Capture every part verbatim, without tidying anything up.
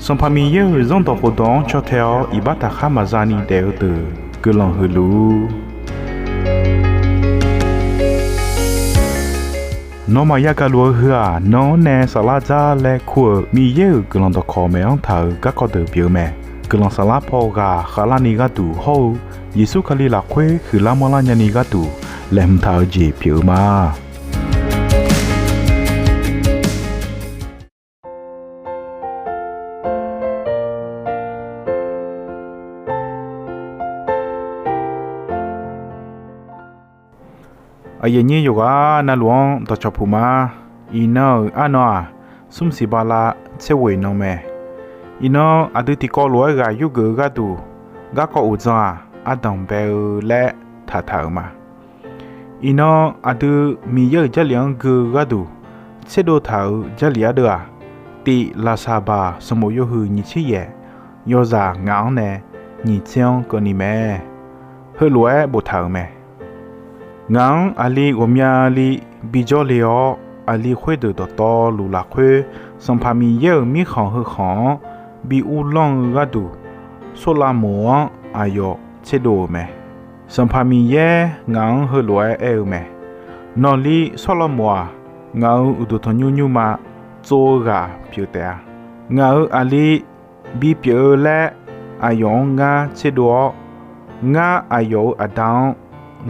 Sanqpaq Miqyaer-euq Zanrdawq khofdawq-anr caw tae-awr iqbax taqkhar maqza ni daef-eu deuq guiqlanq huiq luf-ur. Nawmaf yagaq luf-eu heu-aq, nan-anr nae saflar dzar laer kur-euq Miqyaer-euq guiqlanq dawqkawq maeq-anr taq-euq garkawv deuq pyeuf-eu mae. Guiqlanq saflar paw ghaq khavlarni gharduq hawr-eu Yeqsur Kali lafkhoer huiqlar manrlar nyani gharduq laeqhmq taq-eu jeq pyeuf-eu ma. Aqyuif aqnyir yawqghaq navluf-anr dawqcawq puq ma. Iqnan-euq arnan-aq, smr siq bala tser ghoeq nan mae. Iqnan aqdui tiqkawv lof-aer ghaq yurgeuf-eu gharduq, garkawv uqdzan-aq, ardanq bae-eu laer taqtaq-euq ma. Iqnan aqdui Miqyaer-euq Jarlif-anr gui-eu gharduq tserdov taq-euq Jarlif ardeuv-aq, tif laqsaqbaq sanqbof yawhuiq nyiq tser yaef, yawzaq ngaq-anr nae nyiq tser-anr keuvni mae. Heulof-aer boftaq-euq mae. Ngaq-anr aqli ghawqmyani bijawr le-awr, aqli khoerdeuq dawqtawvluf lafkhoer Sanqpaq Miqyaer-euq mirkhanq heu khanq-anr bi uvlanr-eu gharduq, Sawrlavmoq-anr aqyawf tserdov-euq mae. Sanqpaq Miqyaer ngaq-anr heulof-aer aer-eu mae. Nawqli Sawrlavmoq-aq, ngaq-euq uqduq tanqnymr nymrma tsov-eu ghaq pyeuf taef-a. Ngaq-euq aqli bipyeuf-eu laer aqyawf-anr ngar tserdov-awr, ngar aqyawf-euq Aqda-anr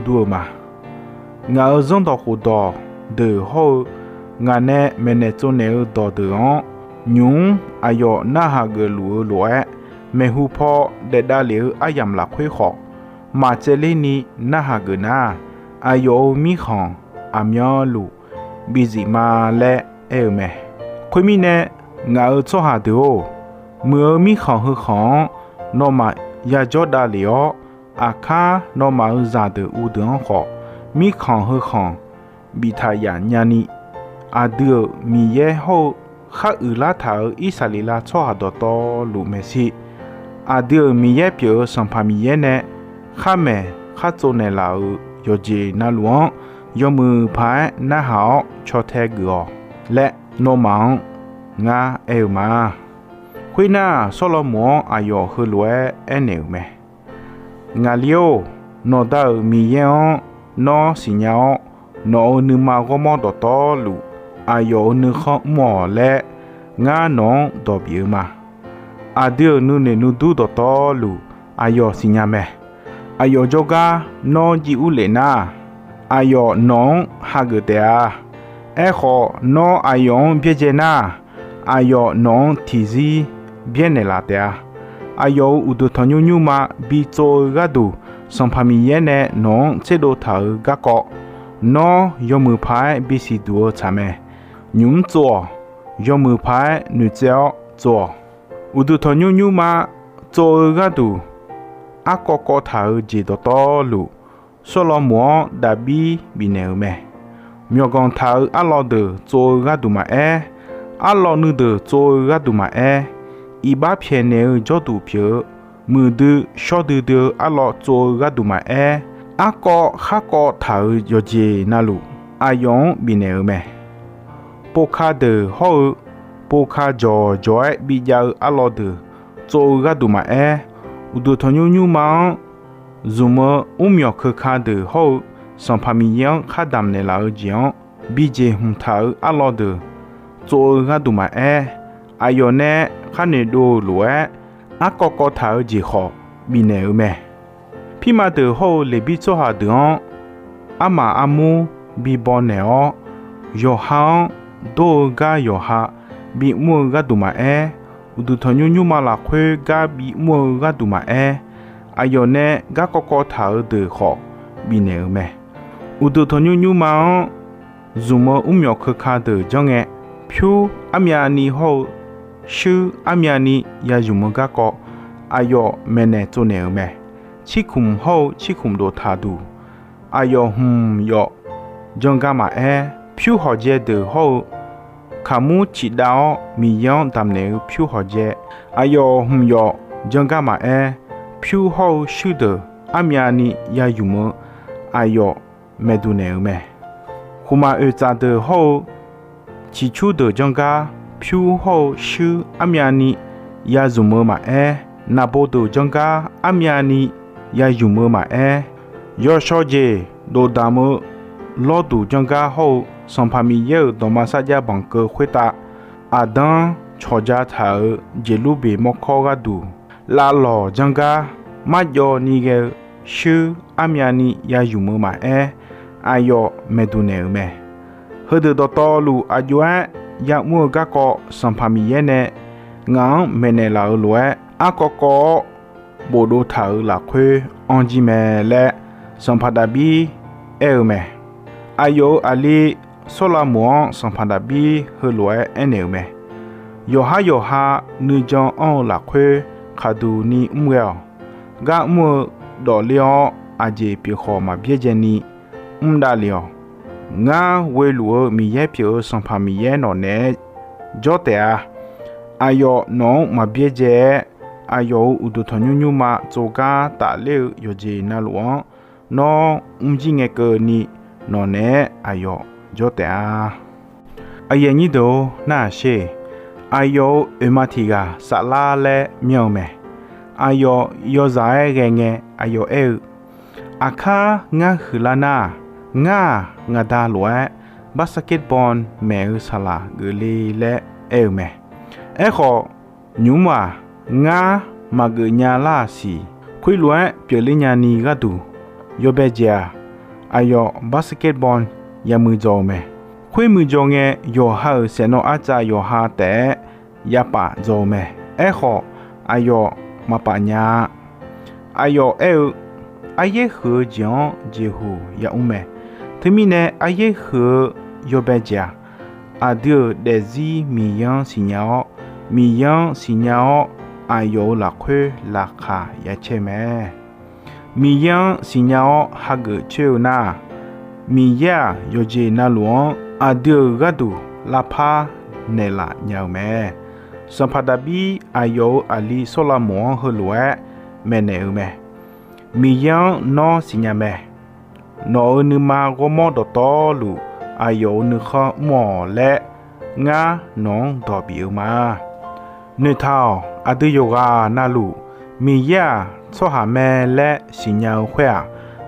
dur-eu ma. Ngaq-euq zanrdawq khofdawq deuq hawr-eu, ngaq nae maeqnaeq tsovnaeq-eu dawqdeuq-anr nymq-mr aqyawf narhaq geufluf-eu lof-aer, maeqhu paw daef davlef-eu aryamq lafkhoer khawf, maqtsaevler ni narhaq geuf nar, aqyawf-euq mirkhanq aqmyanluf bizif ma laer aer-eu mae. Khoermirnae, ngaq-euq tsawrhaq deuq-or, muiq-eu mirkhanq heu khanq-anr nawmaf yajawr davlef-awr, aqkar nawmaf-euq zaqdeuq uvdeuq-anr khawf, mirkhanq heu khanq biftaq yaf nyani, aqdui-euq Miqyaer hawr-eu khar uiqlar taq-euq Irsaqleqlav tsawrhaq dawqtawvluf maeqshi, aqdui-euq Miqyaer pyeuf-eu Sanqpaq Miqyaer nae khar maeq khar tsovnaeq laf-euq yawqjeq navluf-anr, yawmuiq paq-aer narhaq-awr caw tae geuf-awq laer, nawmaf-anr ngar aer-eu ma. Khoernar, Sawrlavmoq-anr aqyawf heulof-aer aernaeq-euq mae. Ngaqli-or, nawqda-euq Miqyaer-anr nawr siqnya-awr, nawq-euq nuima ghawrmawr dawqtawvluf aqyawf-euq nuikhanr mr-awq laer, ngar nawq-anr dawq bif-eu ma. Aqdui-euq nuinoeq nuidur dawqtawvluf aqyawf siqnya mae. Aqyawf jawrgar nawr jiv urlef nar, aqyawf nawq-anr hageuf taef-a. Aerkhawf, nawr aqyawf-anr byaerdzae nar, aqyawf nawq-anr tiqzir byaernaeq laf taef-a. Aqyawf-euq uqduq tanqnymr nymrma bitsov-eu gharduq, Sanqpaq Miqyaer nae nawq-anr tserdov taq-euq garkawv, nawr yawmuiq paq-aer bisiq duq-eu tsaq mae. Nymq-mr tsov-awq. Yawmuiq paq-aer noeqtsaev-awr tsov-awq. Uqduq tanqnymr nymrma tsov-eu gharduq, arkawv kawv taq-euq jeq dawqtawvluf, Sawrlavmoq-anr Daqbir bifnaeq-euq mae. Myawqganq taq-euq arlawr deuq tsov-eu gharduq maqaer, arlawr nuideuq tsov-eu gharduq maqaer, iqbax pyaeqnaeq-eu jawrduq pyeuf-eu, muiqdui shawr duidui-eu arlawr tsov-eu gharduq maqaer, arkawv kharkawv taq-euq yawqjeq navluf, aqyawf-anr bifnaeq-euq mae. Povka deuq hawr-eu, povka jawqjawq-aer bijav-eu arlawr deuq tsov-eu gharduq maqaer, uqduq tanqnymr nymrma-anr zmq-eu mrmyawq keuka deuq hawr-eu, Sanqpaq Miqyaer-anr khar damq naeqlaf-eu jeq-anr bijeq hmq taq-euq arlawr deuq tsov-eu gharduq maqaer, aqyawf nae khar noeqdov-euq lof-aer, arkawv kawv taq-eu jeq khawf bifnaeq-euq mae. Pirma deuq hawr-eu Leqbir tsawrhaq deuq-anr armaf armur bibaw naeq-awr, yawqha-anr dawr-eu gar yawqha bimr-eu gharduq maqaer, uqduq tanqnymr nymrma lafkhoer gar bimr-eu gharduq maqaer, aqyawf nae garkawv kawv taq-eu deuq khawf bifnaeq-euq mae. Uqduq tanqnymr nymrma-anr zmq-eu mrmyawq keuka deuq janr ngae, pyur armyavni hawr-eu shuir armyavni yazmq-eu garkawv aqyawf maeqnaeq tsovnaeq-euq mae. Cirkhmq hawr-eu cirkhmq dof taqduq, aqyawf hmq yawf janrgar maqaer, pyur hawqjae deuq hawr-eu kaqmur ciqdav-awr Miqyaer-anr damqnaeq-eu pyur hawqjae, aqyawf hmq yawf janrgar maqaer, pyur hawr-eu shuir deuq armyavni yazmq-eu aqyawf maeqduq naeq-euq mae. Khmqmaq oeqtsaf deuq hawr-eu ciqcur deuq janrgar, pyur hawr-eu shuir armyavni ya zmq-eu maqaer, naqbo deuq janr gar armyavni ya zmq-eu maqaer, yawshawr jeq dofdamq-eu lawrduq janr gar hawr-eu Sanqpaq Miqyaer-euq dawqma sarjax banq keuv khoertav, aqdanr cawqja taq-euq jeqlur beq mawrkawr gharduq lavlawq janr gar marjawv ni ghae-eu shuir armyavni ya zmq-eu maqaer, aqyawf maeqduq naeq-euq mae. Heudeuq dawqtawvluf aqjox-aer ya'mr-eu garkawv Sanqpaq Miqyaer nae ngaq-anr maeqnaeq laf-euq lof-aer arkawv kawv-awr bofdov taq-euq lafkhoer anr jir mae laer, Sanqpaq Daqbir aer-eu mae. Aqyawf-euq aqli Sawrlavmoq-anr Sanqpaq Daqbir heulof-aer aernaeq-euq mae. Yawqhar yawqha nuijan anr-eu lafkhoer khaqduq ni mr ghae-awq. Gar mr-eu dawfler-awr aqjeq pyeuf khawf maq byaerdzae ni mr davlef-awq. Ngar ghoe luf-eu Miqyaer pyeuf-eu Sanqpaq Miqyaer nawq naeq-aer jawr taef-a. Aqyawf nawq-anr maq byaerdzae-aer, aqyawf-euq uqduq tanqnymr nymrma tsovgar tafler-eu yawqjeq navluf-anr nawr mrjir ngae keuvni, nawq naeq-aer aqyawf jawr taef-a. Aqyuif aqnyir deuq-or, narhaq sher. Aqyawf-euq oeqma tiq ghaq saflar laer myanr-eu mae. Aqyawf yawzaq-aer ghae ngae, aqyawf aer-eu, Aqkar ngar huiqlar nar-aq, ngar-aq ngaqda lof-aer basketball maeq-eu saqlaq geufle laer aer-eu mae. Aerkhawf, nymq-mr-aq, ngar maqgeuf nya lar-aq siq. Khoerlof-aer pyeufler nyani gharduq yawbae jeq-aq, aqyawf basketball yamuiq dzaw-eu mae. Khoermuiq dzaw ngae, yawqha-euq saeqnawv arcav yawqha taef-aer yapaf dzaw-eu mae. Aerkhawf, aqyawf maqpaf nya-a. Aqyawf aer-eu, Aryaer huiq-eu jeq-anr jeqhuq yamr mae. Teumirnae aryaer huiq-eu yawbae jeq-aq, aqdui-euq daefzir Miqyaer-anr siqnya-awr, Miqyaer-anr siqnya-awr, aqyawf-euq lafkhoer laqkhaq yacaer mae. Miqyaer-anr siqnya-awr hageuf coer-eu nar-aq, Miqyaer-aq yawqjeq navluf-anr aqdui-euq gharduq lavpar naeqlaf nya-eu mae. Sanqpaq Daqbir aqyawf-euq aqli Sawrlavmoq-anr heulof-aer maeqnaeq-eu mae. Miqyaer-anr nawr siqnya mae. Nawq-euq nuima ghawrmawr dawqtawvluf aqyawf-euq nuikhanr mr-awq laer, ngar nawq-anr dawq bif-eu ma. Noeqtaq-awq. Aqdui yawqghaq navluf, Miqyaer-aq tsawrhaq mae laer siqnya-eu khoer-aq,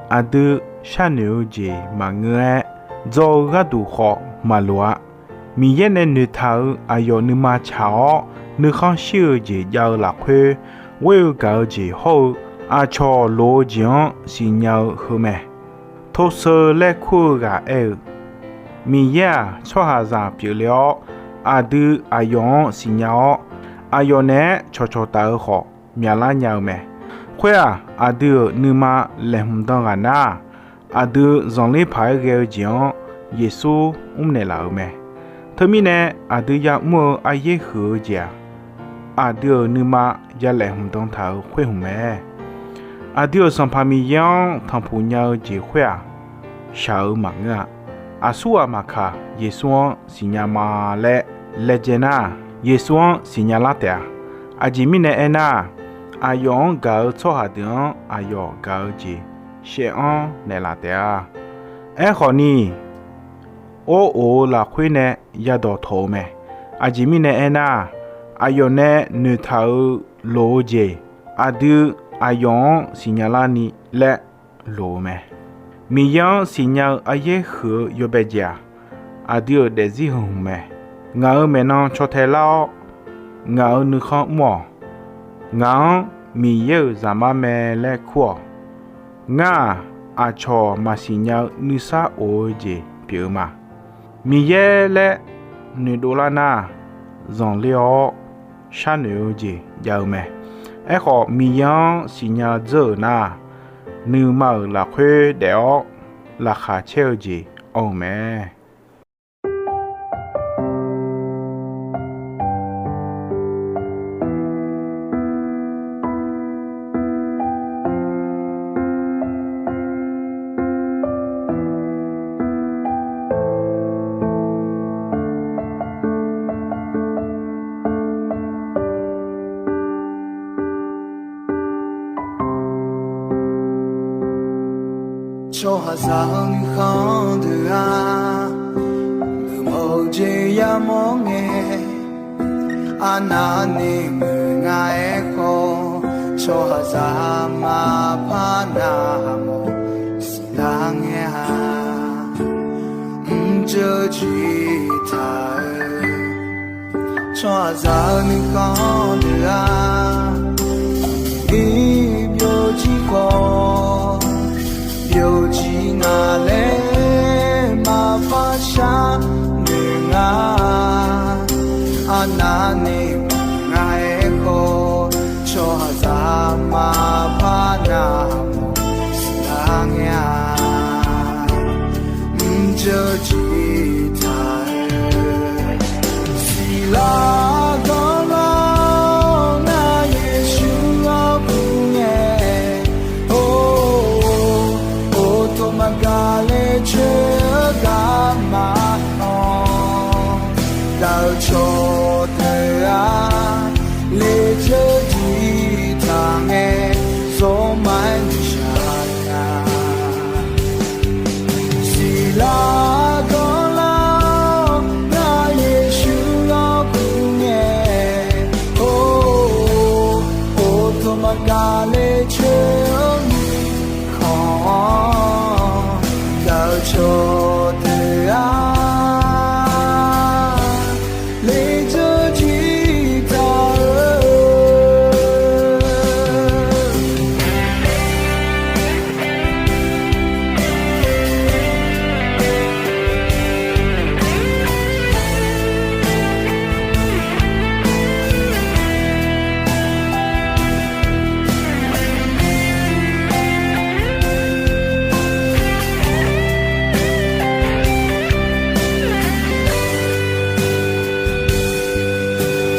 aqdui sharnoeq-eu jeq maqngeur-aer, dzaw-eu gharduq khawf maqloq-a. Miqyaer nae noeqtaq-euq aqyawf nuima tsaq-awr, nuikhanr shir-eu jeq jav-eu lafkhoer, ghoer-eu gaq-eu jeq hawr-eu aqcawq loq-eu jeq-anr siqnya-eu heu mae. Tov seu laer kur-eu ghaq aer-eu, Miqyaer-aq tsawrhaqzaq pyeufle-awr, aqdui aqyawf-anr siqnya-awr, aqyawf naeq-aer cawqcawq taf-eu khawf myaqlar nya-eu mae. Khoer-aq, aqdui-euq nuima laeqhmq dan ghaq nar-aq, aqdui zanqler paq-aer ghae-eu jeq-anr Yeqsur mrnaeq laf-euq mae. Teumirnae, aqdui ya'mr-eu aryaer huiq-eu jeq-aq, aqdui-euq nuima ya laeqhmq dan taq-euq khoer hmq mae. Aqdui-euq Sanqpaq Miqyaer-anr tanqpuq nya-eu jeq khoer-aq, shaq-eu maqngeur-a. Aqsurghaq maqkaq, Yeqsur-anr siqnya ma laer laejae nar, Yeqsur-anr siqnya lar taef-a. Aqjeq mirnae aernar, aqyawf-anr gaq-eu tsawrhaq deuq-anr aqyawf gaq-eu jeq shaev-anr naeqlaf taef-a. Aerkhawf ni, or of-eu lafkhoer nae yadawq tawq-eu mae. Aqjeq mirnae aernar, aqyawf nae noeqtaq-euq loq-eu jeq, aqdui aqyawf-anr siqnya larni laer loq-eu mae. Miqyaer-anr siqnya-eu aryaer huiq-eu yawbae jeq-aq, aqdui-euq daefzir heu hmq mae. Ngaq-euq maeqnan caw tae lar-awr, ngaq-euq nuikhanr mr-awq. Ngaq-anr Miqyaer-euq Zaqmar mae laer kur-awq. Ngar-aq, aqcawq maqsiq nya-eu nuisar of-eu jeq pyeuf-eu ma. Miqyaer laer noeqdov lar nar, zanqler-awr sharnoeq-eu jeq jav-eu mae. Aerkhawf, Miqyaer-anr siqnya dzeur-euq nar, nuima-euq lafkhoer daef-awr laqkhaq caer-eu jeq anr-eu mae. Tsawrhaqzaq-eu nuikhanr deuq-aq, geufmawf-eu jeq yamawr ngae, arnavni muiq Ngar aerkhawf, tsawrhaqzaq maqpar navmaqsiq lar ngae-a. Mrjeuv jir taq-eu tsawrhaqzaq-eu nuikhanr deuq-aq, iqbyov jir khawf byovjir nga laer maqpar sharnoeq nga. Arnavni ngar aerkhawf, tsawrhaqzaq maqpar navmaqsiq lar ngae-a. Mrjeuv jir taq-eu siqlar ganr lar-awr, ngar Yeqsur-anr kur ngae. Or, or, tov maqgaq le coer-eu garma-anr, gaq-eu cawqdeuq-aq, lejeur jir taq ngae, zawrma-aer nuishaq nya. Siqlar ganr lar-awr, ngar Yeqsur-anr kur ngae. Or, or, tov maqgaq le coer-eu mirkhanq-anr, gaq-eu cawqdeuq-aq, lejeur jir taq-eu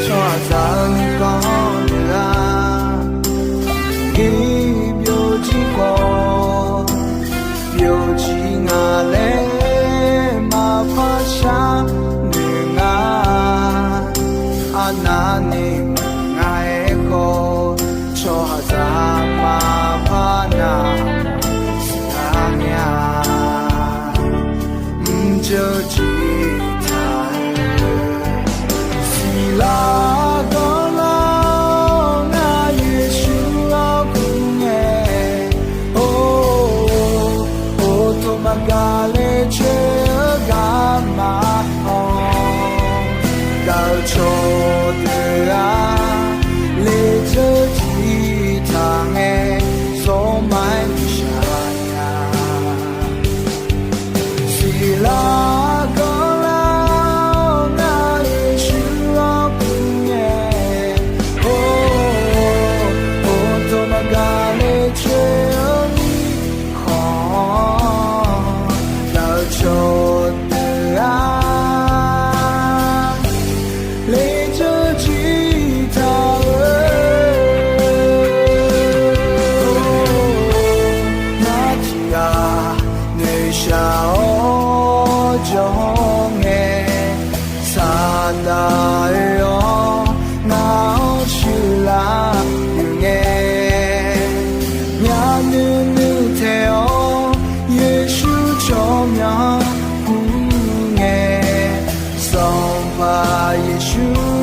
tsawrhaqzaq-eu nuikhanr deuq-aq, iqbyov jir khawf byovjir nga laer maqpar sharnoeq nga. Arnavni ngar aerkhawf, tsawrhaqzaq maqpar navmaqsiq lar ngae-a. Mrjeuv jir taq-eu siqlar ganr lar-awr, ngar Yeqsur-anr kur ngae. Or, or, tov maqgaq le coer-eu garma-anr, gaq-eu cawqdeuq-aq, lejeur jir taq ngae, zawrma-aer nuishaq nya. Siqlar ganr lar-awr, ngar Yeqsur-anr kur ngae. Or, or, tov maqgaq le coer-eu mirkhanq-anr, gaq-eu cawqdeuq-aq, lejeur jir taq-eu ngar tiqghaq noeqshaq-awr jawr ngae, Saqdaq oe-awr ngar-anr shuiqlar-euq ngae, myavnuiv nuiv taeq-awr Yeqsur tsawrmyanr kur ngae, Sanqpaq Yeqsur